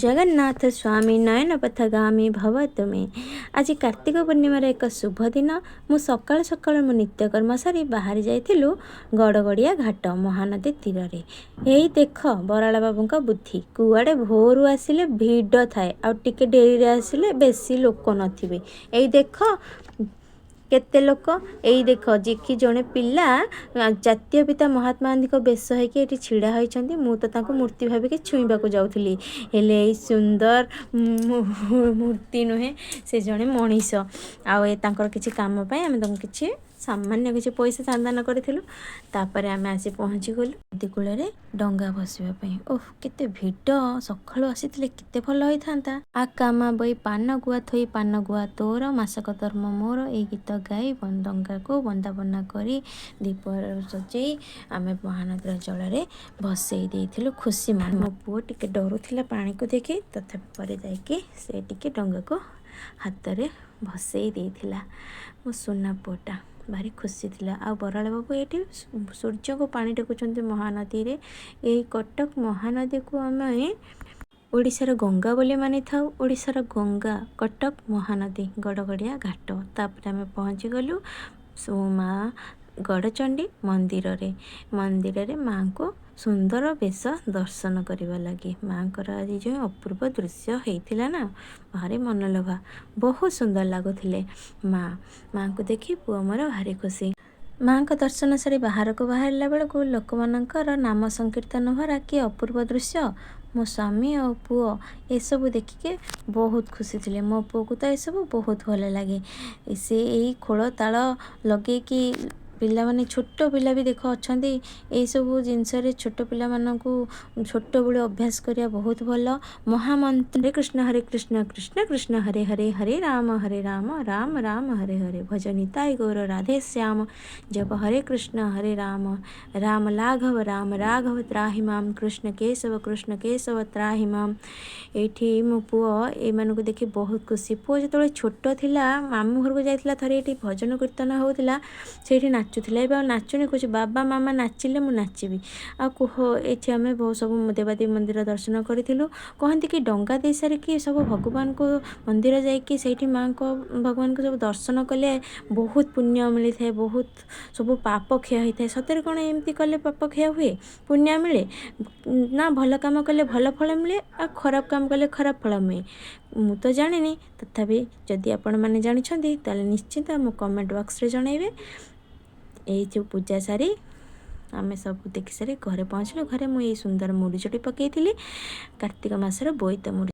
ଜଗନ୍ନାଥ ସ୍ୱାମୀ ନୟନ ପଥଗାମୀ ଭବ ତୁମେ। ଆଜି କାର୍ତ୍ତିକ ପୂର୍ଣ୍ଣିମାର ଏକ ଶୁଭ ଦିନ। ମୁଁ ସକାଳୁ ସକାଳୁ ମୋ ନିତ୍ୟକର୍ମ ସାରି ବାହାରି ଯାଇଥିଲୁ ଗଡ଼ଗଡ଼ିଆ ଘାଟ ମହାନଦୀ ତୀରରେ। ଏଇ ଦେଖ ବରାଳ ବାବୁଙ୍କ ବୁଦ୍ଧି, କୁଆଡ଼େ ଭୋରୁ ଆସିଲେ ଭିଡ଼ ଥାଏ ଆଉ ଟିକେ ଡେରିରେ ଆସିଲେ ବେଶୀ ଲୋକ ନଥିବେ। ଏଇ ଦେଖ କେତେ ଲୋକ। ଏଇ ଦେଖ ଯିଏକି ଜଣେ ପିଲା ଜାତୀୟ ପିତା ମହାତ୍ମା ଗାନ୍ଧୀଙ୍କ ବେଶ ହେଇକି ଏଠି ଛିଡ଼ା ହୋଇଛନ୍ତି। ମୁଁ ତ ତାଙ୍କୁ ମୂର୍ତ୍ତି ଭାବିକି ଛୁଇଁବାକୁ ଯାଉଥିଲି, ହେଲେ ଏଇ ସୁନ୍ଦର ମୂର୍ତ୍ତି ନୁହେଁ, ସେ ଜଣେ ମଣିଷ। ଆଉ ଏ ତାଙ୍କର କିଛି କାମ ପାଇଁ ଆମେ ତାଙ୍କୁ କିଛି ସାମାନ୍ୟ କିଛି ପଇସା ଚାନ୍ଦାନ କରିଥିଲୁ। ତାପରେ ଆମେ ଆସି ପହଞ୍ଚିଗଲୁ ନଦୀ କୂଳରେ ଡଙ୍ଗା ଭସିବା ପାଇଁ। ଓଃ, କେତେ ଭିଡ଼! ସକାଳୁ ଆସିଥିଲେ କେତେ ଭଲ ହେଇଥାନ୍ତା। ଆକା ମା ବୋଇ ପାନ ଗୁଆ ଥୋଇ, ପାନ ଗୁଆ ତୋର, ମାସକ ଧର୍ମ ମୋର, ଏଇ ଗୀତ ଗାଇ ଡଙ୍ଗାକୁ ବନ୍ଦାପନା କରି ଦୀପ ସଜେଇ ଆମେ ମହାନଦୀର ଜଳରେ ଭସେଇ ଦେଇଥିଲୁ ଖୁସି ମନ। ମୋ ପୁଅ ଟିକେ ଡରୁଥିଲା ପାଣିକୁ ଦେଖି, ତଥାପି ପରେ ଯାଇକି ସେ ଟିକେ ଡଙ୍ଗାକୁ ହାତରେ ଭସେଇ ଦେଇଥିଲା। ମୋ ସୁନା ପୁଅଟା ଭାରି ଖୁସି ଥିଲା। ଆଉ ବରାଳ ବାବୁ ଏଇଠି ସୂର୍ଯ୍ୟଙ୍କୁ ପାଣି ଟେକୁଛନ୍ତି ମହାନଦୀରେ। ଏଇ କଟକ ମହାନଦୀକୁ ଆମେ ଓଡ଼ିଶାର ଗଙ୍ଗା ବୋଲି ମାନିଥାଉ। ଓଡ଼ିଶାର ଗଙ୍ଗା କଟକ ମହାନଦୀ ଗଡ଼ଗଡ଼ିଆ ଘାଟ। ତାପରେ ଆମେ ପହଞ୍ଚିଗଲୁ ମା ଗଡ଼ଚଣ୍ଡୀ ମନ୍ଦିରରେ। ମନ୍ଦିରରେ ମାଆଙ୍କୁ ସୁନ୍ଦର ବେଶ ଦର୍ଶନ କରିବା ଲାଗି। ମାଆଙ୍କର ଆଜି ଯେଉଁ ଅପୂର୍ବ ଦୃଶ୍ୟ ହେଇଥିଲା ନା, ଭାରି ମନଲୋଭା, ବହୁତ ସୁନ୍ଦର ଲାଗୁଥିଲେ ମା। ମାଆଙ୍କୁ ଦେଖି ପୁଅ ମୋର ଭାରି ଖୁସି। ମାଆଙ୍କ ଦର୍ଶନ ସାରି ବାହାରକୁ ବାହାରିଲା ବେଳକୁ ଲୋକମାନଙ୍କର ନାମ ସଂକୀର୍ତ୍ତନ ଭରା କି ଅପୂର୍ବ ଦୃଶ୍ୟ! ମୋ ସ୍ୱାମୀ ଆଉ ପୁଅ ଏସବୁ ଦେଖିକି ବହୁତ ଖୁସି ଥିଲେ। ମୋ ପୁଅକୁ ତ ଏସବୁ ବହୁତ ଭଲ ଲାଗେ। ସେ ଏଇ ଖୋଳ ତାଳ ଲଗେଇକି ପିଲାମାନେ, ଛୋଟ ପିଲା ବି ଦେଖ ଅଛନ୍ତି। ଏଇସବୁ ଜିନିଷରେ ଛୋଟ ପିଲାମାନଙ୍କୁ ଛୋଟବେଳୁ ଅଭ୍ୟାସ କରିବା ବହୁତ ଭଲ। ମହାମନ୍ତ୍ର ହରେ କୃଷ୍ଣ ହରେ କୃଷ୍ଣ କୃଷ୍ଣ କୃଷ୍ଣ ହରେ ହରେ, ହରେ ରାମ ହରେ ରାମ ରାମ ରାମ ହରେ ହରେ, ଭଜ ନିତାଇ ଗୌର ରାଧେ ଶ୍ୟାମ, ଜପ ହରେ କୃଷ୍ଣ ହରେ ରାମ ରାମ ଲାଘବ ରାମ ରାଘବ ତ୍ରାହି ମାମ, କୃଷ୍ଣ କେଶବ କୃଷ୍ଣ କେଶବ ତ୍ରାହି ମାମ। ଏଇଠି ମୋ ପୁଅ ଏମାନଙ୍କୁ ଦେଖି ବହୁତ ଖୁସି। ପୁଅ ଯେତେବେଳେ ଛୋଟ ଥିଲା, ମାମୁଁ ଘରକୁ ଯାଇଥିଲା ଥରେ, ଏଇଠି ଭଜନ କୀର୍ତ୍ତନ ହେଉଥିଲା, ସେଇଠି ନାଚୁଥିଲା। ଏବେ ଆଉ ନାଚୁନି, କହୁଛି ବାବା ମାମା ନାଚିଲେ ମୁଁ ନାଚିବି। ଆଉ କୁହ, ଏଇଠି ଆମେ ବହୁତ ସବୁ ଦେବାଦେବୀ ମନ୍ଦିର ଦର୍ଶନ କରିଥିଲୁ। କହନ୍ତି କି ଡଙ୍ଗା ଦେଇ ସାରିକି ସବୁ ଭଗବାନଙ୍କୁ ମନ୍ଦିର ଯାଇକି ସେଇଠି ମାଆଙ୍କ ଭଗବାନଙ୍କୁ ସବୁ ଦର୍ଶନ କଲେ ବହୁତ ପୁଣ୍ୟ ମିଳିଥାଏ, ବହୁତ ସବୁ ପାପ କ୍ଷୟ ହୋଇଥାଏ। ସତରେ କ'ଣ ଏମିତି କଲେ ପାପ କ୍ଷୟ ହୁଏ, ପୁଣ୍ୟ ମିଳେ ନା? ଭଲ କାମ କଲେ ଭଲ ଫଳ ମିଳେ ଆଉ ଖରାପ କାମ କଲେ ଖରାପ ଫଳ ମିଳେ। ମୁଁ ତ ଜାଣିନି, ତଥାପି ଯଦି ଆପଣମାନେ ଜାଣିଛନ୍ତି ତାହେଲେ ନିଶ୍ଚିନ୍ତ ଆମ କମେଣ୍ଟ ବକ୍ସରେ ଜଣାଇବେ। ଏଇ ଯେଉଁ ପୂଜା ସାରି ଆମେ ସବୁ ଦେଖି ସାରି ଘରେ ପହଞ୍ଚିଲୁ। ଘରେ ମୁଁ ଏଇ ସୁନ୍ଦର ମୁରୁଜଟି ପକାଇଥିଲି, କାର୍ତ୍ତିକ ମାସର ବୋଇତ ମୁରୁଜ।